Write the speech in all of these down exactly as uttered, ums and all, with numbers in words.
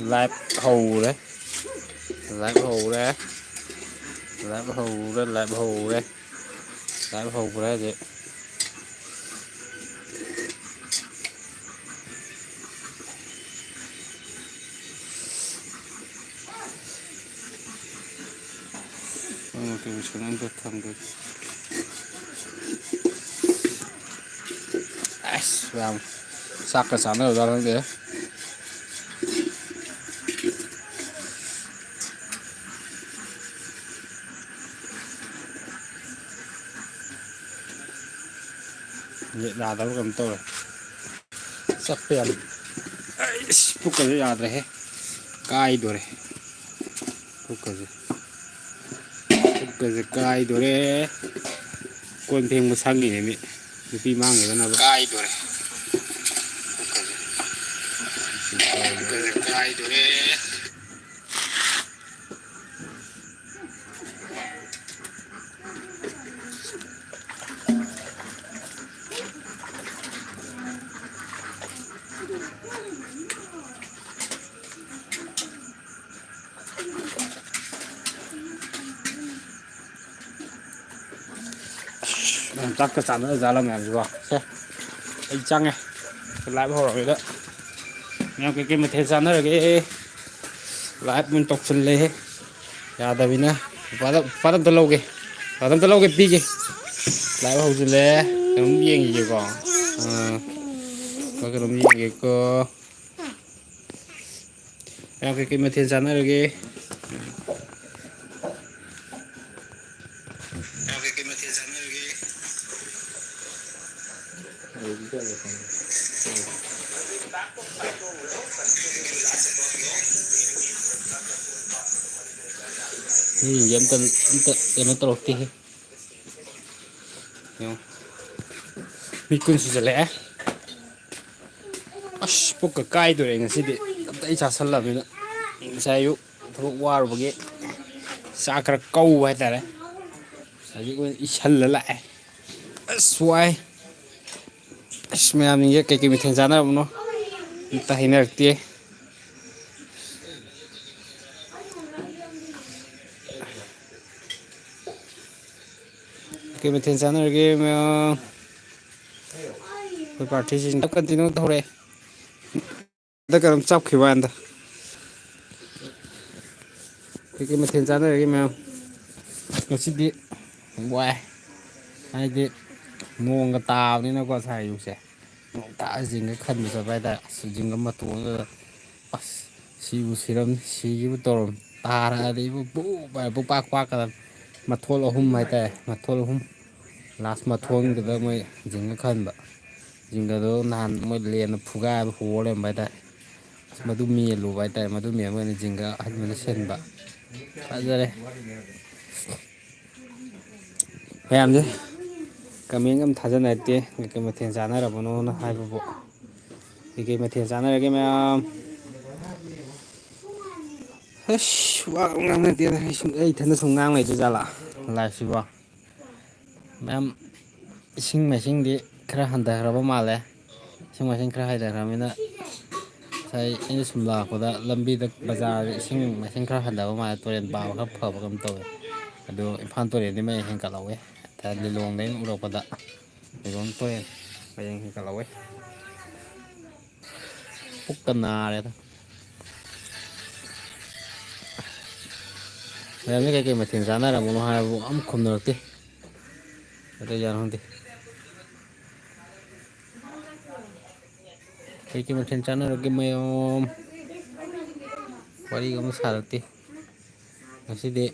Live ꯍꯧꯔꯦ꯫ Live ꯍꯧꯔꯦ꯫ Live ꯍꯧꯔꯦ, live ꯍꯧꯔꯦ꯫ Live ꯍꯧꯈ꯭ꯔꯦ ꯍꯧꯖꯤꯛ꯫ ꯑꯩ ꯅꯣꯇꯤꯐꯤꯀꯦꯁꯟ ꯑꯝꯇ ꯊꯝꯒꯦ꯫ ꯑꯁ, ꯌꯥꯝ ꯆꯥꯛꯀ ꯆꯥꯅꯔꯖꯥꯠꯂ ꯈꯪꯗꯦ꯫ ꯅꯦꯠ ꯌꯥꯗꯕ꯭ꯔꯥ ꯀꯩꯅꯣꯝ ꯇꯧꯔꯦ꯫ ꯆꯞꯄꯦ ꯌꯥꯝ꯫ ꯑꯩꯁ, ꯄꯨꯛꯀꯁꯦ ꯌꯥꯗ꯭ꯔꯦꯍꯦ꯫ ꯀꯥꯏꯗꯣꯔꯦ꯫ ꯄꯨꯛꯀꯁꯦ꯫ ꯄꯨꯛꯀꯁꯦ ꯀꯥꯏꯗꯣꯔꯦ꯫ ꯀꯣꯟ ꯐꯦꯡꯕ ꯁꯪꯉꯤꯅꯦ ꯃꯤ꯫ ꯅꯨꯄꯤ ꯃꯥꯡꯈꯤꯗꯅꯕ꯫ ꯀꯥꯏꯗꯣꯔꯦ꯫ ꯄꯨꯛꯀꯁꯦ ꯀꯥꯏꯗꯣꯔꯦ꯫ ꯃꯌꯥꯝ ꯆꯥꯛꯀ ꯆꯥꯅꯔ ꯖꯥꯠꯂ ꯃꯌꯥꯝꯁꯤꯕꯣ? ꯁꯦ, ꯑꯩ ꯆꯪꯉꯦ꯫ Live ꯍꯧꯔꯕꯅꯤꯅ꯫ ꯃꯌꯥꯝ ꯀꯩꯀꯩ ꯃꯊꯦꯜ ꯆꯥꯅꯔꯒꯦ? Live ꯑꯣꯏꯅ ꯇꯧꯁꯜꯂꯦꯍꯦ꯫ ꯌꯥꯗꯕꯅꯤꯅ꯫ ꯄꯥꯗ-, ꯄꯥꯗ ꯑꯝꯇ ꯂꯧꯒꯦ꯫ ꯄꯥꯗ ꯑꯝꯇ ꯂꯧꯒꯦ, ꯄꯤꯒꯦ꯫ Live ꯍꯧꯖꯤꯜꯂꯦ꯫ ꯀꯩꯅꯣꯝ ꯌꯦꯡꯈꯤꯒꯦꯀꯣ꯫ ꯑꯥ, ꯀꯩꯅꯣꯝ ꯌꯦꯡꯒꯦꯀꯣ꯫ ꯃꯌꯥꯝ ꯀꯩꯀꯩ ꯃꯊꯦꯜ ꯆꯥꯟꯅꯔꯒꯦ? ꯃꯌꯥꯝ ꯀꯩꯀꯩ ꯃꯊꯦꯜ ꯆꯥꯟꯅꯔꯒꯦ? ꯃꯤꯁꯤꯡꯁꯦ ꯑꯝꯇ, ꯑꯝꯇ ꯀꯩꯅꯣ ꯇꯧꯔꯛꯇꯦꯍꯦ꯫ ꯌꯦꯡꯉꯣ꯫ ꯃꯤ ꯀꯨꯟ ꯁꯨꯖꯜꯂꯛꯑꯦ꯫ ꯑꯁ, ꯄꯨꯛꯀ ꯀꯥꯏꯗꯣꯔꯦ ꯉꯁꯤꯗꯤ꯫ ꯇꯞꯇꯥꯏ ꯆꯥꯁꯜꯂꯕꯅꯤꯅ꯫ ꯉꯁꯥꯏ ꯑꯌꯨꯛ ꯊꯕꯛ ꯋꯥꯔꯨꯕꯒꯤ ꯆꯥꯛ ꯈꯔ ꯀꯧꯕ ꯍꯥꯏꯇꯥꯔꯦ꯫ ꯍꯧꯖꯤꯛ ꯑꯣꯏꯅ ꯏꯁꯜꯂ ꯂꯥꯛꯑꯦ꯫ ꯑꯁ, ꯋꯥꯏ꯫ ꯑꯁ, ꯃꯌꯥꯝꯁꯤꯡꯁꯦ ꯀꯩꯀꯩ ꯃꯊꯦꯜ ꯆꯥꯅꯔꯕꯅꯣ ꯑꯝꯇ ꯍꯥꯏꯅꯔꯛꯇꯦ꯫ ꯀꯩ ꯃꯊꯦꯜ ꯆꯥꯟꯅꯔꯒꯦ ꯃꯌꯥꯝ? ꯑꯩꯈꯣꯏ ꯄꯥꯔꯇꯤꯁꯤꯡ ꯀꯟꯇꯤꯅ꯭ꯌꯨ ꯇꯧꯔꯛꯑꯦ꯫ ꯍꯟꯗꯛ ꯀꯩꯅꯣꯝ ꯆꯞꯈꯤꯕ ꯋꯥꯅꯤꯗ꯫ ꯀꯩꯀꯩ ꯃꯊꯦꯜ ꯆꯥꯟꯅꯔꯒꯦ ꯃꯌꯥꯝ? ꯉꯁꯤꯗꯤ ꯋꯥꯏ꯫ ꯍꯥꯏꯗꯤ ꯅꯣꯡꯒ ꯇꯥꯕꯅꯤꯅꯀꯣ, ꯉꯁꯥꯏ ꯑꯌꯨꯛꯁꯦ꯫ ꯅꯣꯡ ꯇꯥ ꯖꯤꯡꯒ ꯈꯟꯕ ꯆꯠꯄ ꯍꯥꯏꯇꯥꯔꯦ꯫ ꯑꯁ, ꯖꯤꯡꯒ ꯃꯇꯣꯟꯗꯨꯗ, ꯑꯁ, ꯁꯤꯕꯨ ꯁꯤꯔꯝꯅꯤ, ꯁꯤꯒꯤꯕꯨ ꯇꯧꯔꯝꯅꯤ꯫ ꯇꯥꯔꯛꯑꯗꯤ ꯏꯕꯨ ꯄꯨ-, ꯄꯨꯄꯥꯛ ꯄꯥꯛꯀꯗꯕꯅꯤ꯫ ꯃꯊꯣꯜ ꯑꯍꯨꯝ ꯍꯥꯏꯇꯥꯔꯦ, ꯃꯊꯣꯜ ꯑꯍꯨꯝ꯫ ꯂꯥꯁ ꯃꯊꯣꯟꯗꯨꯗ ꯃꯣꯏ ꯖꯤꯡꯒ ꯈꯟꯕ꯫ ꯖꯤꯡꯒꯗꯣ ꯅꯍꯥꯟ ꯃꯣꯏ ꯂꯦꯟꯅ ꯐꯨꯒꯥꯏꯕ ꯍꯣꯔ ꯂꯩꯔꯝꯕ ꯍꯥꯏꯇꯥꯔꯦ꯫ ꯑꯁ, ꯃꯗꯨ ꯃꯦꯜꯂꯨꯕ ꯍꯥꯏꯇꯥꯔꯦ, ꯃꯗꯨ ꯃꯦꯟꯕ ꯑꯣꯏꯅ ꯖꯤꯡꯒ ꯑꯍꯟꯕꯅ ꯁꯤꯟꯕ꯫ ꯐꯖꯔꯦ꯫ ꯃꯌꯥꯝꯁꯦ ꯀꯃꯦꯟꯒ ꯑꯝ ꯊꯥꯖꯅꯔꯛꯇꯦ, ꯀꯩꯀꯩ ꯃꯊꯦꯜ ꯆꯥꯅꯔꯕꯅꯣꯅ ꯍꯥꯏꯕꯕꯨ꯫ ꯀꯩꯀꯩ ꯃꯊꯦꯜ ꯆꯥꯅꯔꯒꯦ ꯃꯌꯥꯝ? ꯑꯁ, ꯋꯥ ꯉꯥꯡꯅꯗꯦꯗ, ꯑꯩ ꯁꯨꯝ, ꯑꯩ ꯏꯊꯟꯗ ꯁꯨꯝ ꯉꯥꯡ ꯂꯩꯗꯣꯏ ꯖꯥꯠꯂꯥ ꯂꯥꯏꯐꯁꯤꯕꯣ? ꯃꯌꯥꯝ, ꯏꯁꯤꯡ ꯃꯥꯏꯁꯤꯡꯗꯤ ꯈꯔ ꯍꯟꯊꯈ꯭ꯔꯕ ꯃꯥꯜꯂꯦ꯫ ꯏꯁꯤꯡ ꯃꯥꯏꯁꯤꯡ ꯈꯔ ꯍꯟꯊꯈ꯭ꯔꯕꯅꯤꯅ, ꯉꯁꯥꯏ ꯑꯩꯅ ꯁꯨꯝ ꯂꯥꯛꯄꯗ ꯂꯝꯕꯤꯗ, ꯕꯖꯥꯔꯗ ꯏꯁꯤꯡ ꯃꯥꯏꯁꯤꯡ ꯈꯔ ꯍꯟꯊꯕ ꯃꯥꯜꯂꯦ, ꯇꯨꯔꯦꯟ ꯄꯥꯕ ꯈꯔ ꯐꯕ ꯀꯩꯅꯣꯝ ꯇꯧꯋꯦ꯫ ꯑꯗꯣ ꯏꯝꯐꯥꯜ ꯇꯨꯔꯦꯜꯗꯤ ꯃꯌꯦꯡ ꯍꯦꯟꯒꯠꯍꯧꯋꯦ꯫ ꯂꯤꯂꯣꯡꯗꯒꯤ ꯎꯔꯛꯄꯗ ꯂꯤꯂꯣꯡ ꯇꯨꯔꯦꯜ ꯃꯌꯦꯡ ꯍꯦꯟꯒꯠꯍꯧꯋꯦ꯫ ꯄꯨꯛꯀ ꯅꯥꯔꯦꯗ꯫ ꯃꯌꯥꯝꯁꯦ ꯀꯩꯀꯩ ꯃꯊꯦꯜ ꯆꯥꯅꯔꯝꯕꯅꯣ ꯍꯥꯏꯕꯕꯨ ꯑꯝ ꯈꯨꯝꯅꯔꯛꯇꯦ꯫ ꯀꯩꯗꯧꯖꯥꯠꯅꯣ ꯈꯪꯗꯦ꯫ ꯀꯩꯀꯩ ꯃꯊꯦꯜ ꯆꯥꯅꯔꯒꯦ ꯃꯌꯥꯝ? ꯋꯥꯔꯤꯒ ꯑꯃ ꯁꯥꯔꯛꯇꯦ꯫ ꯉꯁꯤꯗꯤ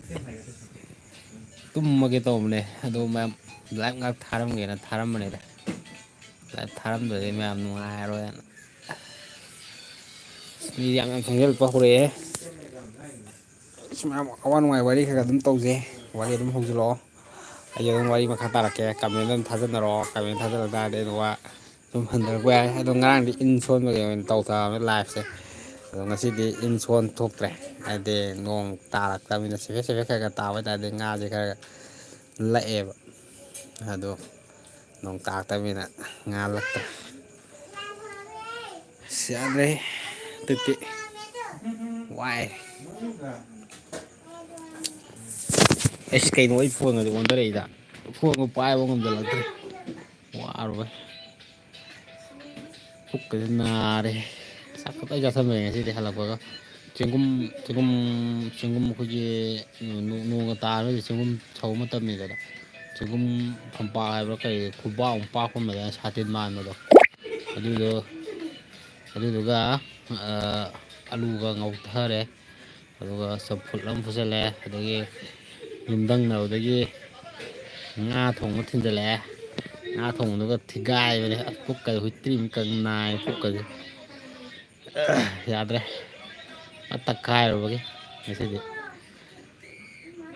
ꯇꯨꯝꯃꯒꯦ ꯇꯧꯕꯅꯦ, ꯑꯗꯣ ꯃꯌꯥꯝ ꯂꯥꯏꯞ ꯉꯥꯛ ꯊꯥꯔꯝꯒꯦꯅ ꯊꯥꯔꯝꯕꯅꯤꯗ꯫ ꯂꯥꯏꯞ ꯊꯥꯔꯝꯗ꯭ꯔꯗꯤ ꯃꯌꯥꯝ ꯅꯨꯡꯉꯥꯏꯔꯣꯏꯅ꯫ ꯃꯤꯗꯤ ꯌꯥꯝ ꯌꯥꯝ ꯆꯪꯁꯤꯜꯂꯛꯄ ꯍꯧꯔꯛꯑꯦ꯫ ꯑꯁ, ꯃꯌꯥꯝ ꯑꯋꯥ ꯅꯨꯡꯉꯥꯏ ꯋꯥꯔꯤ ꯈꯔ ꯈꯔ ꯑꯗꯨꯝ ꯇꯧꯁꯦ꯫ ꯋꯥꯔꯤ ꯑꯗꯨꯝ ꯍꯧꯖꯤꯜꯂꯛꯑꯣ꯫ ꯑꯩ ꯑꯗꯨꯝ ꯋꯥꯔꯤ ꯃꯈꯥ ꯇꯥꯔꯛꯀꯦ꯫ ꯀꯃꯦꯟꯗ ꯑꯗꯨꯝ ꯊꯥꯖꯟꯅꯔꯛꯑꯣ꯫ ꯀꯃꯦꯟ ꯊꯥꯖꯜꯂꯛ ꯇꯥꯔꯗꯤ ꯑꯩꯅ ꯋꯥ ꯁꯨꯝ ꯍꯟꯊꯔꯛꯄ ꯌꯥꯏ꯫ ꯑꯗꯣ ꯉꯔꯥꯡꯗꯤ ꯏꯟ ꯁꯣꯟꯕꯒꯤ ꯑꯣꯏꯅ ꯇꯧꯊꯕꯅꯦ ꯂꯥꯏꯐꯁꯦ꯫ ꯑꯗꯣ ꯉꯁꯤꯗꯤ ꯏꯟ ꯁꯣꯟ ꯊꯣꯛꯇ꯭ꯔꯦ꯫ ꯍꯥꯏꯗꯤ ꯅꯣꯡ ꯇꯥꯔꯛꯇꯕꯅꯤꯅ ꯆꯤꯐꯦꯠ ꯆꯤꯐꯦꯠ ꯈꯔ ꯈꯔ ꯇꯥꯕ ꯑꯣꯏ ꯇꯥꯔꯗꯤ ꯉꯥꯁꯦ ꯈꯔ ꯈꯔ ꯂꯛꯑꯦꯕ꯫ ꯑꯗꯣ ꯅꯣꯡ ꯇꯥꯔꯛꯇꯕꯅꯤꯅ ꯉꯥ ꯂꯛꯇ꯭ꯔꯦ꯫ ꯑꯁ, ꯌꯥꯗ꯭ꯔꯦ꯫ ꯍꯟꯗꯛꯇꯤ ꯋꯥꯏ꯫ ꯑꯩꯁ, ꯀꯩꯅꯣ ꯑꯩ ꯐꯣꯟꯒꯁꯦ ꯑꯣꯟꯊꯔꯛꯏꯗ? ꯐꯣꯟꯒ ꯄꯥꯏꯕ ꯉꯝꯁꯤꯜꯂꯛꯇ꯭ꯔꯦ꯫ ꯋꯥꯔꯨꯕꯩ꯫ ꯄꯨꯛꯀꯁꯦ ꯅꯥꯔꯦ꯫ ꯆꯥꯛ ꯇꯞꯇꯥꯏ ꯆꯥꯁꯟꯕꯅꯦ ꯉꯁꯤꯗꯤ ꯍꯜꯂꯛꯄꯒ꯫ ꯆꯦꯡꯒꯨꯝ, ꯆꯦꯡꯒꯨꯝ, ꯆꯦꯡꯒꯨꯝ ꯑꯩꯈꯣꯏꯒꯤ ꯅꯣꯡ, ꯅꯣꯡꯒ ꯇꯥꯔꯒꯗꯤ ꯆꯦꯡꯒꯨꯝ ꯁꯧꯕ ꯃꯇꯝꯅꯤꯗꯅ꯫ ꯆꯦꯡꯒꯨꯝ ꯐꯝꯄꯥꯛ ꯍꯥꯏꯕ꯭ꯔꯥ ꯀꯔꯤ, ꯈꯨꯕꯥꯛꯃꯨꯛ ꯄꯥꯛꯄ ꯑꯃ ꯂꯩꯗꯥꯏꯅꯦ, ꯁꯥꯇꯤꯟ ꯃꯥꯟꯕꯗꯣ꯫ ꯑꯗꯨꯗꯣ, ꯑꯗꯨꯗꯨꯒ, ꯑ, ꯑꯂꯨꯒ ꯉꯧꯊꯔꯦ꯫ ꯑꯗꯨꯒ ꯆꯝꯐꯨꯠ ꯑꯃ ꯐꯨꯠꯆꯜꯂꯦ꯫ ꯑꯗꯒꯤ ꯌꯨꯝꯊꯪꯅꯕꯗꯒꯤ ꯉꯥ ꯊꯣꯡꯕ ꯊꯤꯟꯖꯜꯂꯛꯑꯦ꯫ ꯉꯥ ꯊꯣꯡꯕꯗꯨꯒ ꯊꯤꯒꯥꯏꯕꯅꯦ꯫ ꯑꯁ, ꯄꯨꯛꯀꯁꯦ ꯍꯨꯏꯇ꯭ꯔꯤꯃꯨꯛ ꯀꯪ ꯅꯥꯏ, ꯄꯨꯛꯀꯁꯦ꯫ ꯌꯥꯗ꯭ꯔꯦ꯫ ꯑ, ꯇꯛꯈꯥꯏꯔꯨꯕꯒꯤ ꯉꯁꯤꯗꯤ꯫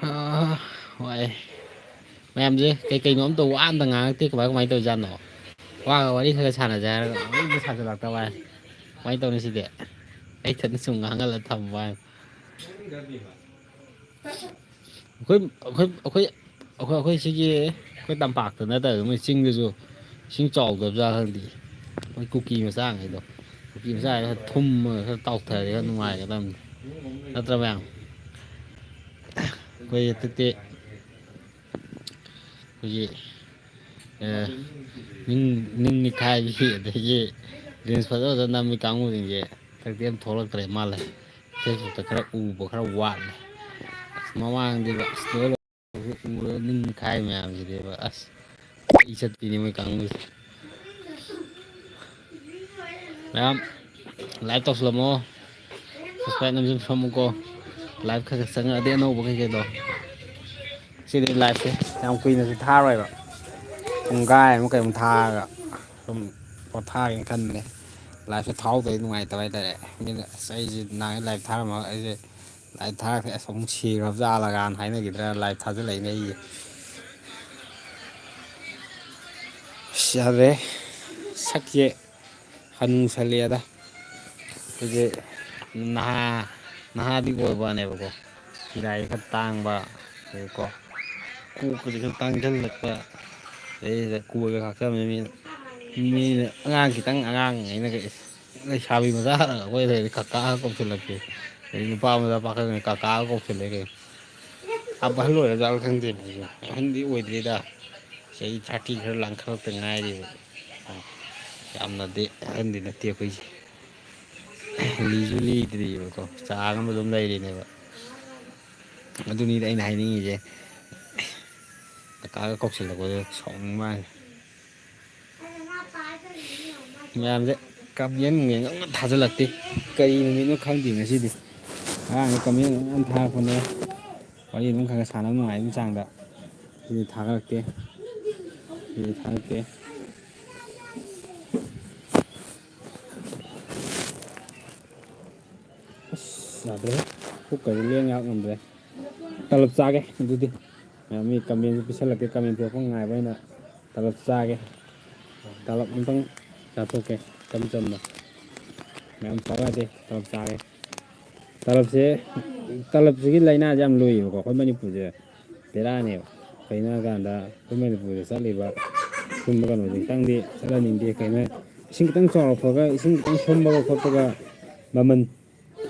ꯑ, ꯋꯥꯏ꯫ ꯃꯌꯥꯝꯁꯦ ꯀꯩ ꯀꯩꯅꯣ ꯑꯝꯇ ꯋꯥ ꯑꯝꯇ ꯉꯥꯡꯉꯛꯇꯦ꯫ ꯀꯃꯥꯏ, ꯀꯃꯥꯏꯅ ꯇꯧꯔꯤꯖꯥꯠꯅꯣ? ꯋꯥꯒ ꯋꯥꯔꯤ ꯈꯔ ꯈꯔ ꯁꯥꯟꯅꯁꯦ ꯍꯥꯏꯔꯒ ꯋꯥꯔꯤꯁꯦ ꯁꯥꯖꯜꯂꯛꯇꯕ ꯍꯥꯏ꯫ ꯀꯃꯥꯏꯅ ꯇꯧꯅꯤ ꯁꯤꯗꯤ? ꯑꯩ ꯏꯊꯟꯗ ꯁꯨꯝ ꯉꯥꯡꯍꯜꯂ ꯊꯝꯕ ꯍꯥꯏ꯫ ꯑꯩꯈꯣꯏ, ꯑꯩꯈꯣꯏ, ꯑꯩꯈꯣꯏ, ꯑꯩꯈꯣꯏ, ꯑꯩꯈꯣꯏ ꯁꯤꯒꯤ, ꯑꯩꯈꯣꯏ ꯇꯝꯄꯥꯛꯇ ꯅꯠꯇꯕ ꯃꯣꯏ ꯆꯤꯡꯗꯁꯨ ꯏꯁꯤꯡ ꯆꯥꯎꯗꯕꯖꯥꯠ ꯈꯪꯗꯦ꯫ ꯃꯣꯏ ꯀꯨꯀꯤ ꯃꯆꯥꯉꯩꯗꯣ, ꯀꯨꯀꯤ ꯃꯆꯥ ꯈꯔ ꯊꯨꯝꯃꯒ ꯈꯔ ꯇꯥꯎꯊꯔꯗꯤ ꯈꯔ ꯅꯨꯡꯉꯥꯏꯒꯗꯕꯅꯤ꯫ ꯅꯠꯇ꯭ꯔ ꯃꯌꯥꯝ? ꯑꯩꯈꯣꯏ ꯍꯟꯗꯛꯇꯤ ꯑꯩꯈꯣꯏꯒꯤ, ꯑ, ꯅꯤꯡ-, ꯅꯤꯡ ꯅꯤꯈꯥꯏꯕꯤ ꯑꯗꯒꯤ reels ꯐꯖ ꯐꯖ ꯅꯝꯃꯤ ꯀꯥꯡꯕꯨꯁꯤꯡꯁꯦ ꯍꯟꯗꯛꯇꯤ ꯑꯝ ꯊꯣꯛꯂꯛꯇ꯭ꯔꯦ ꯃꯥꯜꯂꯦ꯫ Facebook ꯈꯔ ꯎꯕ ꯈꯔ ꯋꯥꯠꯂꯦ꯫ ꯑꯁ, ꯃꯃꯥꯡꯗꯤ ꯑꯁ, ꯂꯣꯏ ꯎꯔꯒ ꯅꯤꯡ ꯅꯤꯈꯥꯏ ꯃꯌꯥꯝꯁꯤꯗꯤꯕ꯫ ꯑꯁ, ꯏ ꯆꯠꯄꯤꯅꯤ ꯃꯣꯏ ꯀꯥꯡꯕꯨꯁꯦ꯫ ꯃꯌꯥꯝ like ꯇꯧꯁꯜꯂꯝꯃꯣ, subscribe ꯅꯝꯁꯤꯟꯕꯤꯔꯝꯃꯨꯀꯣ꯫ Live ꯈꯔ ꯈꯔ ꯆꯪꯉꯛꯑꯗꯤ ꯑꯅꯧꯕ ꯀꯩꯀꯩꯗꯣ꯫ ꯁꯤꯗꯤ liveꯁꯦ ꯌꯥꯝ ꯀꯨꯏꯅꯁꯨ ꯊꯥꯔꯣꯏꯕ, ꯄꯨꯡꯈꯥꯏ ꯑꯃ ꯀꯩꯃꯨꯛ ꯊꯥꯔꯒ ꯁꯨꯝ ꯄꯣꯊꯥꯒꯦꯅ ꯈꯟꯕꯅꯦ꯫ Liveꯁꯦ ꯊꯥꯍꯧꯗꯕꯩ ꯅꯨꯡꯉꯥꯏꯇꯕ ꯍꯥꯏꯇꯥꯔꯦ꯫ ꯃꯤꯅ "ꯑꯁ, ꯑꯩꯁꯦ ꯅꯍꯥꯟꯒꯩ live ꯊꯥꯔꯝꯃꯒ ꯑꯩꯁꯦ live ꯊꯥꯔꯛꯇꯦ, ꯑꯁ, ꯑꯃꯨꯛ ꯁꯤꯈ꯭ꯔꯕ ꯖꯥꯠꯂꯒꯥꯅ" ꯍꯥꯏꯅꯈꯤꯗ꯭ꯔꯥ live ꯊꯥꯖꯤꯜꯂꯛꯏꯅꯦ ꯑꯩꯁꯦ꯫ ꯑꯁ, ꯌꯥꯗ꯭ꯔꯦ꯫ ꯁꯛꯁꯦ ꯍꯅꯨꯁꯜꯂꯛꯑꯦꯗ꯫ ꯑꯩꯈꯣꯏꯁꯦ ꯅꯍꯥ, ꯅꯍꯥꯗꯤ ꯑꯣꯏꯕꯅꯦꯕꯀꯣ꯫ ꯆꯤꯔꯥꯏ ꯈꯔ ꯇꯥꯡꯕ, ꯑꯗꯩꯀꯣ, ꯀꯣꯛꯀꯁꯦ ꯈꯔ ꯇꯥꯡꯁꯤꯜꯂꯛꯄ, ꯑꯗꯩꯗ ꯀꯣꯏꯒ ꯈꯥꯛꯆꯕꯅꯦ ꯃꯤꯅ꯫ ꯃꯤꯅ ꯑꯉꯥꯡ ꯈꯤꯇꯪ, ꯑꯉꯥꯡ ꯑꯩꯅꯒ ꯂꯩꯁꯥꯕꯤ ꯃꯆꯥ ꯑꯩꯈꯣꯏꯗꯗꯤ ꯀꯀꯥꯒ ꯀꯧꯁꯤꯜꯂꯛꯇꯦ꯫ ꯑꯗꯩ ꯅꯨꯄꯥ ꯃꯆꯥ ꯄꯥꯈꯪꯅ ꯀꯀꯥꯒ ꯀꯧꯁꯤꯜꯂꯛꯑꯦ ꯀꯩꯅꯣ꯫ ꯌꯥꯝ ꯑꯍꯜ ꯑꯣꯏꯔꯖꯥꯠꯂ ꯈꯪꯗꯦꯅꯦ꯫ ꯑꯩꯁꯨ ꯑꯍꯟꯗꯤ ꯑꯣꯏꯗ꯭ꯔꯤꯗ, ꯆꯍꯤ ꯊꯥꯔꯇꯤ ꯈꯔ ꯂꯥꯡꯈꯠꯂꯛꯇ ꯉꯥꯏꯔꯤꯕ꯫ ꯌꯥꯝꯅꯗꯤ ꯑꯍꯟꯗꯤ ꯅꯠꯇꯦ ꯑꯩꯈꯣꯏꯁꯦ꯫ ꯂꯤꯁꯨ ꯂꯤꯗ꯭ꯔꯤꯕꯀꯣ, ꯆꯥꯡ ꯑꯃ ꯑꯗꯨꯝ ꯂꯩꯔꯤꯅꯦꯕ꯫ ꯑꯗꯨꯅꯤꯗ ꯑꯩꯅ ꯍꯥꯏꯅꯤꯡꯉꯤꯁꯦ꯫ ꯀꯀꯥꯒ ꯀꯧꯁꯤꯜꯂꯛꯄꯗ ꯁꯥꯎꯅꯤꯡ ꯃꯥꯜꯂꯦ꯫ ꯃꯌꯥꯝꯁꯦ ꯀꯃꯦꯟ ꯅꯨꯡꯃꯦꯟꯒ ꯑꯝꯇ ꯊꯥꯖꯤꯜꯂꯛꯇꯦ꯫ ꯀꯔꯤ ꯅꯨꯃꯤꯠꯅꯣ ꯈꯪꯗꯦ ꯉꯁꯤꯗꯤ꯫ ꯉꯔꯥꯡꯗꯤ ꯀꯃꯦꯟ ꯃꯌꯥꯝ ꯊꯥꯔꯛꯄꯅꯦ꯫ ꯋꯥꯔꯤ ꯑꯗꯨꯝ ꯈꯔ ꯈꯔ ꯁꯥꯟꯅꯕ ꯅꯨꯡꯉꯥꯏꯕꯒꯤ ꯆꯥꯡꯗ꯫ ꯁꯤꯗꯤ ꯊꯥꯒꯠꯂꯛꯇꯦ꯫ ꯁꯤꯗꯤ ꯊꯥꯒꯠꯇꯦ꯫ ꯑꯁ, ꯌꯥꯗ꯭ꯔꯦꯍꯦ꯫ ꯄꯨꯛꯀꯁꯦ ꯂꯦꯡ ꯌꯥꯝ ꯉꯝꯗ꯭ꯔꯦ꯫ ꯇꯂꯞ ꯆꯥꯒꯦ ꯑꯗꯨꯗꯤ꯫ ꯃꯌꯥꯝ ꯃꯤ ꯀꯃꯦꯟꯁꯨ ꯄꯤꯁꯜꯂꯛꯇꯦ, ꯀꯃꯦꯟ ꯄꯤꯔꯛꯄ ꯉꯥꯏꯕ ꯑꯣꯏꯅ ꯇꯂꯞ ꯆꯥꯒꯦ꯫ ꯇꯂꯞ ꯑꯝꯇꯪ ꯆꯥꯊꯣꯛꯀꯦ, ꯏꯆꯝ ꯆꯝꯅ꯫ ꯃꯌꯥꯝ ꯆꯥꯎ ꯌꯥꯗꯦ, ꯇꯂꯞ ꯆꯥꯒꯦ꯫ ꯇꯂꯞꯁꯦ, ꯇꯂꯞꯁꯤꯒꯤ ꯂꯥꯏꯅꯥꯁꯦ ꯌꯥꯝ ꯂꯨꯏꯌꯦꯕꯀꯣ ꯑꯩꯈꯣꯏ ꯃꯅꯤꯄꯨꯔꯁꯦ꯫ ꯕꯦꯔꯥꯅꯦꯕ꯫ ꯀꯩꯅꯣ ꯍꯥꯏꯀꯥꯟꯗ ꯑꯩꯈꯣꯏ ꯃꯅꯤꯄꯨꯔꯗ ꯆꯠꯂꯤꯕ ꯁꯨꯝꯕ ꯀꯩꯅꯣꯁꯦ ꯈꯤꯇꯪꯗꯤ ꯆꯠꯍꯟꯅꯤꯡꯗꯦ꯫ ꯀꯩꯅꯣ, ꯏꯁꯤꯡ ꯈꯤꯇꯪ ꯆꯥꯎꯔꯛꯄꯒ, ꯏꯁꯤꯡ ꯈꯤꯇꯪ ꯁꯣꯝꯕꯒ ꯈꯣꯠꯄꯒ ꯃꯃꯜ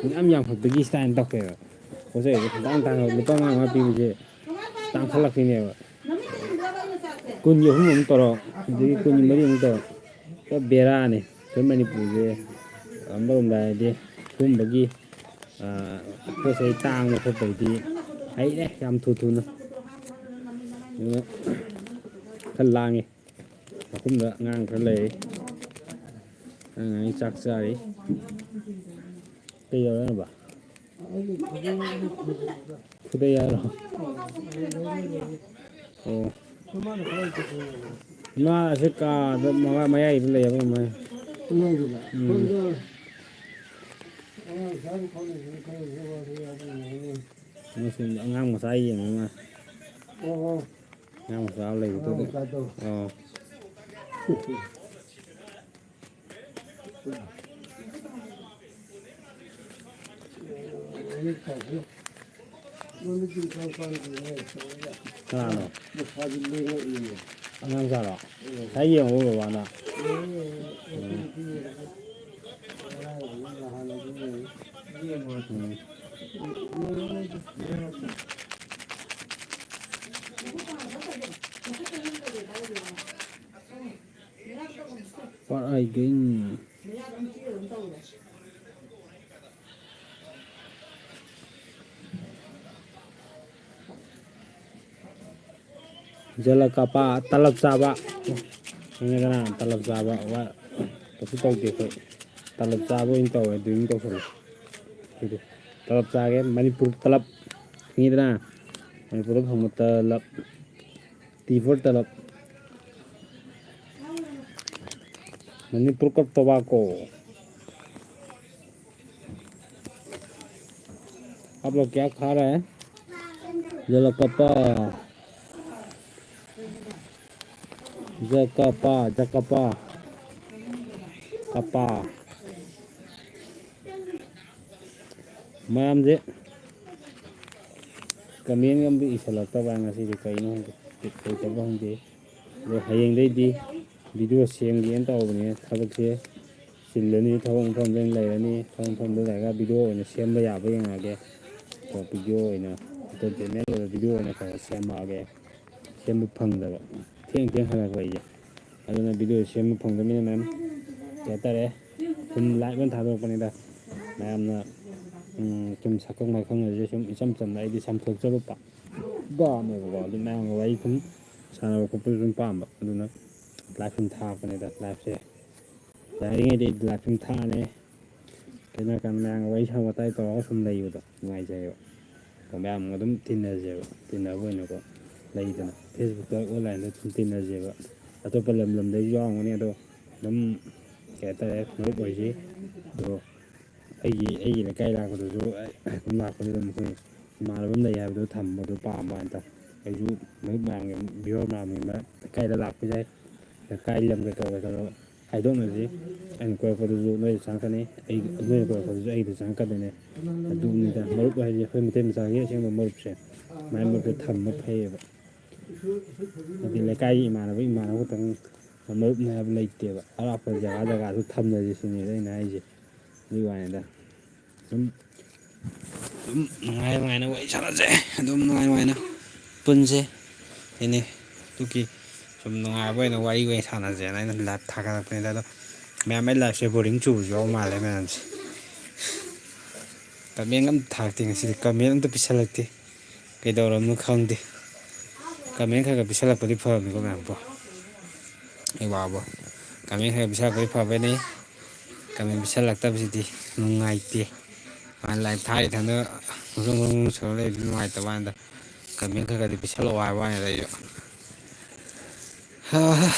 ꯃꯌꯥꯝ ꯌꯥꯝꯈꯠꯄꯒꯤ ꯁ꯭ꯇꯥꯏꯜ ꯇꯧꯋꯦꯕ꯫ ꯄꯣꯠ ꯆꯩꯁꯦ ꯈꯤꯇꯪ ꯇꯥꯡꯈꯠ-, ꯂꯨꯄꯥ ꯃꯉꯥ ꯃꯉꯥ ꯄꯤꯕꯁꯦ ꯇꯥꯡꯈꯠꯂꯛꯄꯤꯅꯦꯕ꯫ ꯀꯨꯟꯒꯤ ꯑꯍꯨꯝ ꯑꯃꯨꯛ ꯇꯧꯔꯛ, ꯑꯗꯒꯤ ꯀꯨꯟꯒꯤ ꯃꯔꯤ ꯑꯃꯨꯛ ꯇꯧꯔꯛ꯫ ꯄꯨꯔꯥ ꯕꯦꯔꯥꯅꯤ꯫ ꯑꯩꯈꯣꯏ ꯃꯅꯤꯄꯨꯔꯁꯦ ꯑꯃꯔꯣꯝꯗ ꯍꯥꯏꯔꯗꯤ ꯁꯨꯝꯕꯒꯤ, ꯑ, ꯄꯣꯠ ꯆꯩ ꯇꯥꯡꯕ ꯈꯣꯠꯄꯒꯤꯗꯤ ꯍꯩꯔꯦ ꯌꯥꯝ ꯊꯨ ꯊꯨꯅ꯫ ꯑꯗꯨꯅ ꯈꯔ ꯂꯥꯡꯉꯤ꯫ ꯃꯈꯨꯝꯗ ꯑꯉꯥꯡ ꯈꯔ ꯂꯩꯔꯤ꯫ ꯑꯉꯥꯡ ꯆꯥꯛ ꯆꯥꯔꯤ꯫ ꯀꯩ ꯌꯥꯎꯔꯝꯕ? ꯐꯨꯗꯩ ꯍꯥꯏꯔꯣ? ꯑꯣ꯫ ꯏꯃꯥ ꯑꯁꯤ ꯀꯥꯗ ꯃꯃꯥ ꯃꯌꯥꯏꯗ ꯂꯩꯌꯦꯕ ꯃꯣꯏ꯫ ꯎꯝ꯫ ꯑꯃꯁꯨ ꯑꯉꯥꯡ ꯃꯆꯥ ꯌꯦꯡꯕ ꯑꯃ꯫ ꯑꯉꯥꯡ ꯃꯆꯥ ꯂꯩꯕꯗꯨꯗ꯫ ꯑꯣ꯫ ꯀꯅꯥꯅꯣ? ꯑꯉꯥꯡ ꯃꯆꯥꯔꯣ? ꯉꯁꯥꯏ ꯌꯦꯡꯉꯨ ꯕꯕꯥꯅ꯫ ꯎꯝ꯫ What are you doing? ꯖꯂꯀꯄꯥ, ꯇꯂꯞ ꯆꯥꯕ꯫ ꯈꯪꯉꯦꯗꯅ, ꯇꯂꯞ ꯆꯥꯕ꯫ ꯋꯥ, ꯀꯩꯁꯨ ꯇꯧꯗꯦ ꯑꯩꯈꯣꯏ꯫ ꯇꯂꯞ ꯆꯥꯕ ꯑꯣꯏꯅ ꯇꯧꯋꯦ, ꯑꯗꯨ ꯑꯗꯨꯝ ꯇꯧꯁꯜꯂꯦ꯫ ꯑꯗꯨꯗꯤ ꯇꯂꯞ ꯆꯥꯒꯦ, ꯃꯅꯤꯄꯨꯔ ꯇꯂꯞ꯫ ꯈꯪꯉꯤꯗꯅ? ꯃꯅꯤꯄꯨꯔꯗ ꯐꯪꯕ ꯇꯂꯞ꯫ T for Talab. Manipur cup tobacco. आप लोग क्या खा रहे हैं? जलकपा। जकपा, जकपा। कपा। ꯃꯌꯥꯝꯁꯦ comment ꯑꯃꯗꯤ ꯏꯁꯜꯂꯛꯇꯕ ꯉꯁꯤꯗꯤ ꯀꯩꯅꯣ ꯈꯪꯗꯦ, ꯕꯤꯠ ꯂꯩꯇꯕ ꯈꯪꯗꯦ꯫ ꯑꯗꯣ ꯍꯌꯦꯡꯗꯩꯗꯤ video ꯁꯦꯝꯒꯦꯅ ꯇꯧꯕꯅꯦ꯫ ꯊꯕꯛꯁꯦ ꯆꯤꯜꯂꯅꯤ, ꯊꯕꯛ ꯃꯐꯝꯗ ꯑꯣꯏꯅ ꯂꯩꯔꯅꯤ꯫ ꯊꯕꯛ ꯃꯐꯝꯗ ꯂꯩꯔꯒ video ꯑꯣꯏꯅ ꯁꯦꯝꯕ ꯌꯥꯕ ꯌꯦꯡꯉꯛꯑꯒꯦ꯫ ꯑꯗꯣ video ꯑꯣꯏꯅ entertainment ꯑꯣꯏꯕ video ꯑꯣꯏꯅ ꯈꯔ ꯈꯔ ꯁꯦꯝꯃꯛꯑꯒꯦ꯫ ꯁꯦꯝꯕ ꯐꯪꯗꯕ, ꯊꯦꯡ ꯊꯦꯡ ꯍꯜꯂꯛꯄ ꯑꯩꯁꯦ꯫ ꯑꯗꯨꯅ video ꯁꯦꯝꯕ ꯐꯪꯗꯕꯅꯤꯅ ꯃꯌꯥꯝ ꯀꯩ ꯍꯥꯏꯇꯥꯔꯦ, ꯁꯨꯝ live ꯑꯣꯏꯅ ꯊꯥꯗꯣꯔꯛꯄꯅꯤꯗ꯫ ꯃꯌꯥꯝꯅ, ꯎꯝ, ꯁꯨꯝ ꯁꯛꯈꯪ ꯃꯥꯏꯈꯪꯅꯁꯦ ꯁꯨꯝ ꯏꯆꯝ ꯆꯝꯅ ꯑꯩꯗꯤ ꯆꯥꯝꯊꯣꯛꯆꯕ ꯄꯥꯝꯕ ꯑꯃꯅꯦꯕꯀꯣ꯫ ꯑꯗꯨ ꯃꯌꯥꯝꯒ ꯋꯥꯔꯤ ꯁꯨꯝ ꯁꯥꯟꯅꯕ ꯈꯣꯠꯄꯁꯨ ꯑꯗꯨꯝ ꯄꯥꯝꯕ꯫ ꯑꯗꯨꯅ live ꯁꯨꯝ ꯊꯥꯔꯛꯄꯅꯤꯗ, live ꯁꯦ꯫ ꯌꯥꯔꯤꯉꯩꯗꯤ live ꯁꯨꯝ ꯊꯥꯔꯦ꯫ ꯀꯩꯅꯣ ꯍꯥꯏꯔꯀꯥꯟꯗ ꯃꯌꯥꯝꯒ ꯋꯥꯔꯤ ꯁꯥ ꯋꯥꯇꯥꯏ ꯇꯧꯔꯒ ꯁꯨꯝ ꯂꯩꯕꯗꯣ ꯅꯨꯡꯉꯥꯏꯖꯩꯑꯕ꯫ ꯑꯗꯣ ꯃꯌꯥꯝꯒ ꯑꯗꯨꯝ ꯇꯤꯟꯅꯁꯦꯕ, ꯇꯤꯟꯅꯕ ꯑꯣꯏꯅꯀꯣ꯫ ꯂꯩꯗꯅ Facebook ꯇ online ꯗ ꯁꯨꯝ ꯇꯤꯟꯅꯁꯦꯕ꯫ ꯑꯇꯣꯞꯄ ꯂꯝ ꯂꯝꯗꯩꯁꯨ ꯌꯥꯎꯔꯝꯒꯅꯤ, ꯑꯗꯣ ꯑꯗꯨꯝ ꯀꯩ ꯍꯥꯏꯇꯥꯔꯦ, ꯃꯔꯨꯞ ꯑꯣꯏꯁꯤ꯫ ꯑꯗꯣ ꯑꯩꯒꯤ, ꯑꯩꯒꯤ ꯂꯩꯀꯥꯏ ꯂꯥꯛꯄꯗꯁꯨ ꯑꯗꯨꯝ ꯂꯥꯛꯄꯗ ꯑꯗꯨꯝ ꯑꯩꯈꯣꯏ ꯏꯃꯥꯟꯅꯕ ꯑꯃ ꯂꯩ ꯍꯥꯏꯕꯗꯣ ꯊꯝꯕꯗꯣ ꯄꯥꯝꯕ ꯍꯥꯏꯇꯥꯔꯦ꯫ ꯑꯩꯁꯨ ꯃꯔꯨꯞ ꯃꯌꯥꯝꯒꯤ, viewer ꯃꯌꯥꯝꯒꯤ ꯂꯩꯀꯥꯏꯗ ꯂꯥꯛꯄ ꯌꯥꯏ꯫ ꯂꯩꯀꯥꯏ ꯂꯝ ꯀꯩꯀꯥ ꯀꯩꯅꯣ ꯍꯥꯏꯗꯣꯛꯅꯁꯤ꯫ ꯑꯩꯅ ꯀꯣꯏꯔꯛꯄꯗꯁꯨ ꯅꯣꯏꯗ ꯆꯪꯉꯛꯀꯅꯤ, ꯑꯩ, ꯅꯣꯏꯅ ꯀꯣꯏꯔꯛꯄꯗꯁꯨ ꯑꯩꯒꯤꯗ ꯆꯪꯉꯛꯀꯗꯣꯏꯅꯦ꯫ ꯑꯗꯨꯅꯤꯗ ꯃꯔꯨꯞ ꯍꯥꯏꯁꯦ, ꯑꯩꯈꯣꯏ ꯃꯩꯇꯩ ꯃꯆꯥꯒꯤ ꯑꯁꯦꯡꯕ ꯃꯔꯨꯞꯁꯦ, ꯃꯥꯏ ꯃꯔꯨꯞꯁꯦ ꯊꯝꯕ ꯐꯩꯌꯦꯕ꯫ ꯍꯥꯏꯗꯤ ꯂꯩꯀꯥꯏꯒꯤ ꯏꯃꯥꯟꯅꯕ, ꯏꯃꯥꯟꯅꯕ ꯈꯛꯇꯪ ꯃꯔꯨꯞꯅꯦ ꯍꯥꯏꯕ ꯂꯩꯇꯦꯕ꯫ ꯑꯔꯥꯞꯄ ꯖꯒꯥ ꯖꯒꯥꯁꯨ ꯊꯝꯅꯁꯤ ꯁꯤꯅꯦꯕ ꯑꯩꯅ ꯍꯥꯏꯁꯦ꯫ ꯑꯗꯨꯒꯤ ꯋꯥꯅꯤꯗ꯫ ꯁꯨꯝ, ꯑꯗꯨꯝ ꯅꯨꯡꯉꯥꯏ ꯅꯨꯡꯉꯥꯏꯅ ꯋꯥꯔꯤ ꯁꯥꯟꯅꯁꯦ꯫ ꯑꯗꯨꯝ ꯅꯨꯡꯉꯥꯏ ꯅꯨꯡꯉꯥꯏꯅ ꯄꯨꯟꯁꯦ꯫ ꯑꯩꯅꯦ ꯑꯗꯨꯒꯤ ꯁꯨꯝ ꯅꯨꯡꯉꯥꯏꯕ ꯑꯣꯏꯅ ꯋꯥꯔꯤ ꯑꯣꯏꯅ ꯁꯥꯟꯅꯁꯦꯅ ꯑꯩꯅ ꯂꯥꯏꯞ ꯊꯥꯒꯠꯂꯛꯄꯅꯤꯗ꯫ ꯑꯗꯣ ꯃꯌꯥꯝ ꯑꯩ ꯂꯥꯏꯞꯁꯦ ꯕꯣꯔꯤꯡ ꯆꯨꯕꯁꯨ ꯌꯥꯎꯕ ꯃꯥꯜꯂꯦ ꯃꯌꯥꯝꯁꯦ꯫ ꯀꯃꯦꯟ ꯑꯝꯇ ꯊꯥꯔꯛꯇꯦ ꯉꯁꯤꯗꯤ, ꯀꯃꯦꯟ ꯑꯝꯇ ꯄꯤꯁꯜꯂꯛꯇꯦ꯫ ꯀꯩꯗꯧꯔꯕꯅꯣ ꯈꯪꯗꯦ꯫ ꯀꯃꯦꯟ ꯈꯔ ꯈꯔ ꯄꯤꯁꯜꯂꯛꯄꯗꯤ ꯐꯕꯅꯤꯀꯣ ꯃꯌꯥꯝꯀꯣ꯫ ꯑꯩ ꯋꯥꯕ꯫ ꯀꯃꯦꯟ ꯈꯔ ꯈꯔ ꯄꯤꯁꯜꯂꯛꯄꯗꯤ ꯐꯕꯅꯤ꯫ ꯀꯃꯦꯟ ꯄꯤꯁꯜꯂꯛꯇꯕꯁꯤꯗꯤ ꯅꯨꯡꯉꯥꯏꯇꯦ꯫ ꯃꯥꯅ ꯂꯥꯏꯞ ꯊꯥꯔꯤ ꯏꯊꯟꯗ ꯒ꯭ꯔꯨꯡ ꯒ꯭ꯔꯨꯡ ꯁꯧꯔ ꯂꯩꯕꯗꯤ ꯅꯨꯡꯉꯥꯏꯇꯕ ꯋꯥꯅꯤꯗ꯫ ꯀꯃꯦꯟ ꯈꯔ ꯈꯔꯗꯤ ꯄꯤꯁꯜꯂꯛꯑꯣ ꯍꯥꯏꯕ ꯋꯥꯅꯤꯗ ꯑꯩꯁꯨ꯫ ꯍꯥ꯫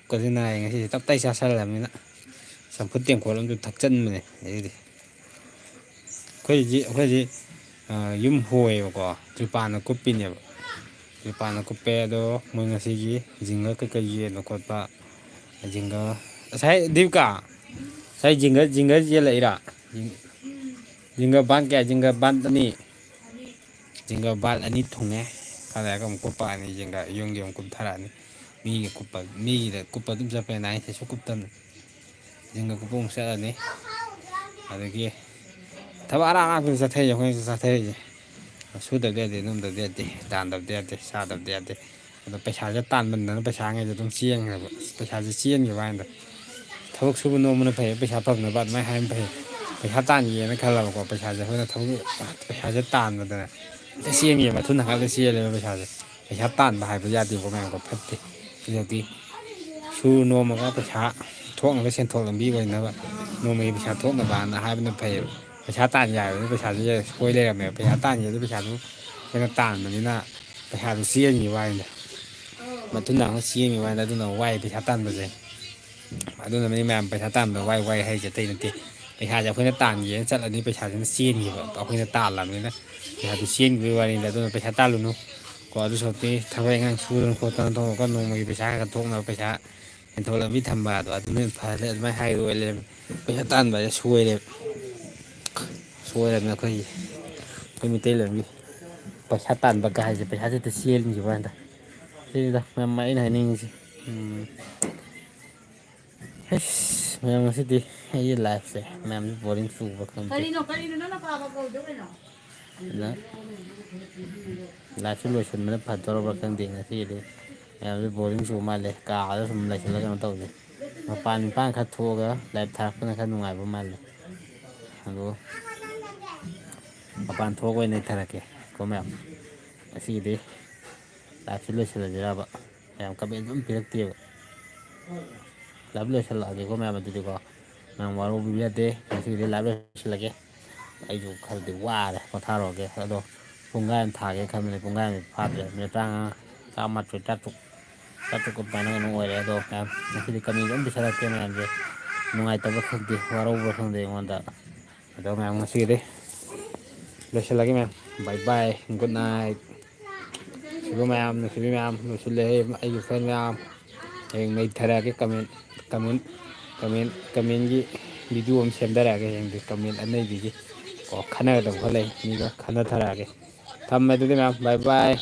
ꯄꯨꯛꯀꯁꯦ ꯅꯥꯏ ꯉꯁꯤꯗꯤ ꯇꯞ ꯇꯥꯏ ꯆꯥꯁꯜꯂꯃꯤꯅ꯫ ꯆꯝꯐꯨꯠ ꯇꯦꯡꯀꯣꯠ ꯑꯃꯁꯨ ꯊꯛꯆꯟꯕꯅꯦ ꯑꯩꯗꯤ꯫ ꯑꯩꯈꯣꯏꯗꯤ, ꯑꯩꯈꯣꯏꯗꯤ, ꯑ, ꯌꯨꯝ ꯍꯣꯏꯌꯦꯕꯀꯣ, ꯇ꯭ꯔꯤꯄꯥꯟꯅ ꯀꯨꯞꯄꯤꯅꯦꯕ꯫ ꯇ꯭ꯔꯤꯄꯥꯟꯅ ꯀꯨꯞꯄꯦ꯫ ꯑꯗꯣ ꯃꯣꯏ ꯉꯁꯤꯒꯤ ꯖꯤꯡꯒ ꯀꯩꯀꯩ ꯌꯦꯟꯕ ꯈꯣꯠꯄ, ꯖꯤꯡꯒ, ꯉꯁꯥꯏ ꯗꯤꯞꯀꯥ, ꯉꯁꯥꯏ ꯖꯤꯡꯒ, ꯖꯤꯡꯒ ꯌꯦꯜꯂꯛꯏꯔꯥ? ꯖꯤꯡ-, ꯖꯤꯡꯒ ꯕꯥꯟ ꯀꯌꯥ? ꯖꯤꯡꯒ ꯕꯥꯟ ꯑꯅꯤ꯫ ꯖꯤꯡꯒ ꯕꯥꯟ ꯑꯅꯤ ꯊꯨꯡꯉꯦ꯫ ꯈꯔ ꯂꯩꯔꯒ ꯑꯃꯨꯛ ꯀꯨꯞꯄꯛꯑꯅꯤ ꯖꯤꯡꯒ, ꯌꯨꯝꯒꯤ ꯑꯃꯨꯛ ꯀꯨꯞꯊꯔꯛꯑꯅꯤ꯫ ꯃꯤꯒꯤ ꯀꯨꯞꯄ, ꯃꯤꯒꯤꯗ ꯀꯨꯞꯄ ꯑꯗꯨꯝ ꯆꯠꯄꯅꯤꯅ ꯑꯩ ꯀꯩꯁꯨ ꯀꯨꯞꯇꯕꯅꯤ꯫ ꯖꯤꯡꯒ ꯀꯨꯞꯄ ꯑꯃꯨꯛ ꯆꯠꯂꯅꯤ꯫ ꯑꯗꯒꯤ ꯊꯕꯛ ꯑꯔꯥꯞ ꯑꯔꯥꯞꯄꯁꯨ ꯆꯠꯊꯔꯤꯁꯦ, ꯑꯩꯈꯣꯏꯅꯁꯨ ꯆꯠꯊꯔꯤꯁꯦ꯫ ꯁꯨꯗꯕꯗꯤ ꯌꯥꯗꯦ, ꯅꯣꯝꯗꯕꯗꯤ ꯌꯥꯗꯦ, ꯇꯥꯟꯗꯕꯗꯤ ꯌꯥꯗꯦ, ꯆꯥꯗꯕꯗꯤ ꯌꯥꯗꯦ꯫ ꯑꯗꯣ ꯄꯩꯁꯥꯁꯦ ꯇꯥꯟꯃꯟꯗꯅ ꯄꯩꯁꯥꯉꯩꯁꯦ ꯑꯗꯨꯝ ꯆꯦꯟꯈ꯭ꯔꯕ꯫ ꯄꯩꯁꯥꯁꯦ ꯆꯦꯟꯈꯤꯕ ꯍꯥꯏꯅ ꯊꯕꯛ ꯁꯨꯕ ꯅꯣꯝꯕꯅ ꯐꯩ, ꯄꯩꯁꯥ ꯐꯪꯅꯕ ꯑꯗꯨꯃꯥꯏꯅ ꯍꯥꯏꯕꯅ ꯐꯩ꯫ ꯄꯩꯁꯥ ꯇꯥꯟꯒꯦꯅ ꯈꯜꯂꯕꯀꯣ, ꯄꯩꯁꯥꯁꯦ ꯑꯩꯈꯣꯏꯅ ꯊꯕꯛ, ꯄꯩꯁꯥꯁꯦ ꯇꯥꯟꯕꯗꯅ ꯍꯦꯛꯇ ꯆꯦꯟꯈꯤꯕ, ꯃꯊꯨꯟ ꯍꯥꯜꯂ ꯆꯦꯜꯂꯦꯕ ꯄꯩꯁꯥꯁꯦ꯫ ꯄꯩꯁꯥ ꯇꯥꯟꯕ ꯍꯥꯏꯕ ꯌꯥꯗꯦꯀꯣ ꯃꯌꯥꯝꯀꯣ, ꯐꯠꯇꯦ꯫ ꯍꯧꯖꯤꯛꯇꯤ ꯁꯨ ꯅꯣꯝꯃꯒ ꯄꯩꯁꯥ ꯊꯣꯛꯅꯕ, ꯁꯦꯟꯊꯣꯛ ꯂꯝꯕꯤ ꯑꯣꯏꯅꯕ, ꯅꯣꯡꯃꯒꯤ ꯄꯩꯁꯥ ꯊꯣꯛꯅꯕꯅ ꯍꯥꯏꯕꯅ ꯐꯩꯌꯦꯕ꯫ ꯄꯩꯁꯥ ꯇꯥꯟꯒꯦ ꯍꯥꯏꯕꯗꯤ ꯄꯩꯁꯥꯁꯦ ꯁꯣꯏ ꯂꯩꯔꯝꯃꯦꯕ꯫ ꯄꯩꯁꯥ ꯇꯥꯟꯒꯦ ꯍꯥꯏꯕꯗꯤ ꯄꯩꯁꯥꯗꯨ ꯑꯩꯈꯣꯏꯅ ꯇꯥꯟꯕꯅꯤꯅ ꯄꯩꯁꯥꯗꯨ ꯆꯦꯟꯈꯤꯕ ꯍꯥꯏꯅ, ꯃꯊꯨꯟ ꯍꯥꯜꯂ ꯆꯦꯟꯈꯤꯕ ꯍꯥꯏꯅ꯫ ꯑꯗꯨꯅ ꯋꯥꯏ ꯄꯩꯁꯥ ꯇꯥꯟꯕꯁꯦ꯫ ꯑꯗꯨꯅ ꯃꯤ ꯃꯌꯥꯝ ꯄꯩꯁꯥ ꯇꯥꯟꯕꯗ ꯋꯥꯏ ꯋꯥꯏ ꯍꯥꯏꯁꯦ ꯑꯇꯩ ꯅꯠꯇꯦ꯫ ꯄꯩꯁꯥꯁꯦ ꯑꯩꯈꯣꯏꯅ ꯇꯥꯟꯒꯦꯅ ꯆꯠꯂꯅꯤ, ꯄꯩꯁꯥꯁꯤꯅ ꯆꯦꯟꯈꯤꯕ꯫ ꯑꯩꯈꯣꯏꯅ ꯇꯥꯜꯂꯕꯅꯤꯅ ꯄꯩꯁꯥꯗꯨ ꯆꯦꯟꯈꯤꯕꯒꯤ ꯋꯥꯔꯤꯅꯤꯗ꯫ ꯑꯗꯨꯅ ꯄꯩꯁꯥ ꯇꯥꯜꯂꯨꯅꯨ ꯀꯣ꯫ ꯑꯗꯨ ꯁꯔꯨꯛꯇꯤ ꯊꯕꯛ ꯏꯪꯈꯥꯡ ꯁꯨꯗꯅ ꯈꯣꯠꯇꯅ ꯇꯧꯔꯒ ꯅꯣꯡꯃꯒꯤ ꯄꯩꯁꯥ ꯈꯔ ꯈꯔ ꯊꯣꯛꯅꯕ ꯄꯩꯁꯥ ꯁꯦꯟꯊꯣꯛ ꯂꯝꯕꯤ ꯊꯝꯕ ꯑꯗꯣ ꯑꯗꯨꯅ ꯍꯦꯟꯅ ꯐꯔꯦ꯫ ꯑꯗꯨꯃꯥꯏꯅ ꯍꯥꯏꯒꯗꯧꯕ ꯂꯩꯔꯝꯃꯦ꯫ ꯄꯩꯁꯥ ꯇꯥꯟꯕ ꯍꯥꯏꯁꯦ ꯁꯣꯏꯔꯦ꯫ ꯁꯣꯏꯔꯕꯅꯤ ꯑꯩꯈꯣꯏꯒꯤ, ꯑꯩꯈꯣꯏ ꯃꯤꯇꯩꯂꯣꯟꯒꯤ ꯄꯩꯁꯥ ꯇꯥꯟꯕ ꯀꯥꯏꯁꯦ, ꯄꯩꯁꯥꯁꯦ ꯍꯦꯛꯇ ꯆꯦꯟꯈꯤꯕ ꯍꯥꯏꯗ꯫ ꯁꯤꯅꯤꯗ ꯃꯌꯥꯝ ꯑꯩꯅ ꯍꯥꯏꯅꯤꯡꯉꯤꯁꯦ꯫ ꯎꯝ꯫ ꯍꯩꯁ, ꯃꯌꯥꯝ ꯉꯁꯤꯗꯤ ꯑꯩꯒꯤ ꯂꯥꯏꯐꯁꯦ ꯃꯌꯥꯝꯁꯦ ꯕꯣꯔꯤꯡ ꯆꯨꯕ ꯈꯪꯗꯦ꯫ ꯀꯔꯤꯅꯣ, ꯀꯔꯤꯅꯣ ꯅꯪꯅ ꯄꯥꯕ ꯀꯧꯔꯤꯗꯣ ꯀꯩꯅꯣ? ꯑꯗꯨꯅ ꯂꯥꯏꯐꯁꯨ ꯂꯣꯏꯁꯤꯟꯕꯅ ꯐꯗꯧꯔꯕ꯭ꯔꯥ ꯈꯪꯗꯦ ꯉꯁꯤꯒꯤꯗꯤ꯫ ꯃꯌꯥꯝꯁꯨ ꯕꯣꯔꯤꯡ ꯆꯨ ꯃꯥꯜꯂꯦ, ꯀꯥꯗ ꯁꯨꯝ ꯂꯩꯁꯤꯜꯂꯒ ꯀꯩꯅꯣ ꯇꯧꯁꯦ꯫ ꯃꯄꯥꯟ ꯃꯄꯥꯟ ꯈꯔ ꯊꯣꯛꯑꯒ ꯂꯥꯏꯐ ꯊꯥꯔꯛꯄꯅ ꯈꯔ ꯅꯨꯡꯉꯥꯏꯕ ꯃꯥꯜꯂꯦ꯫ ꯑꯗꯣ ꯃꯄꯥꯟ ꯊꯣꯛꯑꯒ ꯑꯣꯏꯅ ꯅꯩꯊꯔꯛꯀꯦ ꯀꯣ ꯃꯌꯥꯝ꯫ ꯉꯁꯤꯒꯤꯗꯤ ꯂꯥꯏꯐꯁꯦ ꯂꯣꯏꯁꯤꯜꯂꯁꯤꯔꯕ? ꯃꯌꯥꯝ ꯀꯃꯦꯟꯁꯨ ꯑꯝ ꯄꯤꯔꯛꯇꯦꯕ꯫ ꯂꯥꯏꯐ ꯂꯣꯏꯁꯤꯜꯂꯛꯑꯒꯦꯀꯣ ꯃꯌꯥꯝ, ꯑꯗꯨꯗꯤꯀꯣ꯫ ꯃꯌꯥꯝ ꯋꯥꯔꯧꯕꯤꯕ ꯌꯥꯗꯦ, ꯉꯁꯤꯒꯤꯗꯤ ꯂꯥꯏꯐ ꯂꯣꯏꯁꯤꯜꯂꯒꯦ꯫ ꯑꯩꯁꯨ ꯈꯔꯗꯤ ꯋꯥꯔꯦ, ꯄꯣꯊꯥꯔꯨꯔꯒꯦ꯫ ꯑꯗꯣ ꯄꯨꯡꯈꯥꯏ ꯑꯃ ꯊꯥꯒꯦ ꯈꯟꯕꯅꯦ, ꯄꯨꯡꯈꯥꯏ ꯑꯃ ꯐꯥꯗ꯭ꯔꯦ, ꯃꯤꯅꯤꯠ ꯇꯔꯥꯃꯉꯥ, ꯇꯔꯥꯃꯥꯊꯣꯏ, ꯇꯔꯥꯇꯔꯨꯛ, ꯇꯔꯥꯇꯔꯨꯛ ꯑꯗꯨꯃꯥꯏꯅ ꯀꯩꯅꯣ ꯑꯣꯏꯔꯦ꯫ ꯑꯗꯣ ꯃꯌꯥꯝ ꯉꯁꯤꯗꯤ ꯀꯃꯦꯟꯁꯨ ꯑꯝ ꯄꯤꯁꯜꯂꯛꯇꯦ ꯃꯌꯥꯝꯁꯦ꯫ ꯅꯨꯡꯉꯥꯏꯇꯕ꯭ꯔꯥ ꯈꯪꯗꯦ, ꯋꯥꯔꯧꯕ꯭ꯔꯥ ꯈꯪꯗꯦ ꯑꯩꯉꯣꯟꯗ꯫ ꯑꯗꯣ ꯃꯌꯥꯝ ꯉꯁꯤꯒꯤꯗꯤ ꯂꯣꯏꯁꯤꯜꯂꯒꯦ ꯃꯌꯥꯝ꯫ Bye bye, good night꯫ ꯅꯨꯡꯁꯤꯕ ꯃꯌꯥꯝ, ꯅꯨꯡꯁꯤꯕꯤ ꯃꯌꯥꯝ, ꯂꯣꯏꯁꯤꯜꯂꯦ ꯑꯩꯒꯤ ꯐ꯭ꯔꯦꯟ ꯃꯌꯥꯝ꯫ ꯍꯌꯦꯡ ꯅꯩꯊꯔꯛꯑꯒꯦ ꯀꯃꯦꯟ, ꯀꯃꯦꯟ, ꯀꯃꯦꯟ, ꯀꯃꯦꯟꯒꯤ ꯚꯤꯗꯤꯑꯣ ꯑꯃ ꯁꯦꯝꯊꯔꯛꯑꯒꯦ ꯍꯌꯦꯡꯗꯤ꯫ ꯀꯃꯦꯟ ꯑꯅꯩꯕꯤꯒꯤ꯫ ꯀꯣ, ꯈꯟꯅꯒꯗꯕ ꯈꯔ ꯂꯩ, ꯃꯤꯒ ꯈꯟꯅꯊꯔꯛꯑꯒꯦ꯫ ꯊꯝꯃꯦ ꯑꯗꯨꯗꯤ ꯃꯌꯥꯝ, bye bye꯫